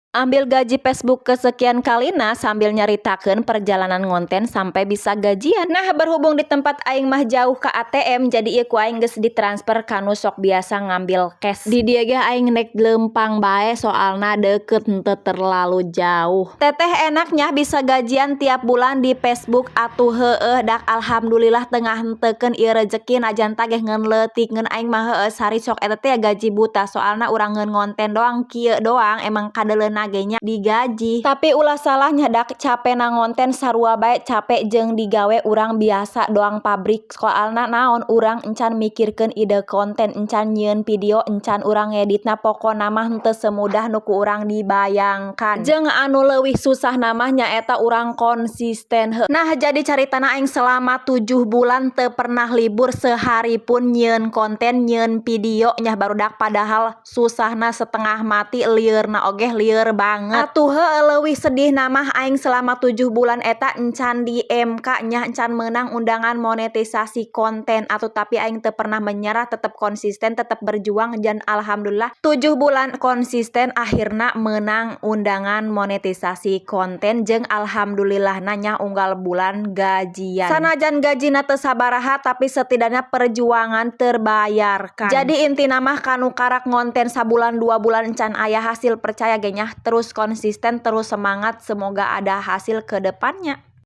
Ambil gaji Facebook kesekian kalina sambil nyaritakeun perjalanan ngonten sampai bisa gajian. Nah, berhubung di tempat aing mah jauh ke ATM, jadi ieu ku aing geus ditransfer ka nu sok biasa ngambil cash. Di dieu ge aing nek lempang bae, soalna deket, henteu terlalu jauh. Teteh, enaknya bisa gajian tiap bulan di Facebook? Atuh heueuh, dak alhamdulillah teu ngahentekeun ieu rezeki, najan teh ngeun leutik. Ngeun aing mah heueuh sari sok eta teh gaji buta, soalna urang ngeun ngonten doang kieu doang emang kadeuleuna ge nya digaji. Tapi ulah salahnya, dak capena ngonten sarua bae capek jeung digawe urang biasa doang pabrik. Soalna naon, urang encan mikirkeun ide konten, encan nyieun video, encan urang ngeditna, pokona mah henteu semudah nu ku urang dibayangkan. Jeung anu leuwih susahna mah nyaeta urang konsisten. Nah, jadi caritana aing selama 7 bulan teu pernah libur sehari pun nyieun konten, nyieun video nya, barudak, padahal susahna setengah mati, lieurna oge lieur banget. Atuh heueuh, leuwih sedihna mah aing selama 7 bulan eta encan di MK nya, encan meunang undangan monetisasi konten. Atuh tapi aing teu pernah menyerah, tetep konsisten, tetep berjuang, dan alhamdulillah 7 bulan konsisten akhirna meunang undangan monetisasi konten, jeung alhamdulillahna nya unggal bulan gajian. Sanajan gajina teu sabaraha, tapi setidaknya perjuangan terbayarkan. Jadi intina mah kanu karak ngonten sabulan 2 bulan encan aya hasil, percaya ge nya, terus konsisten, terus semangat, semoga ada hasil ke depannya.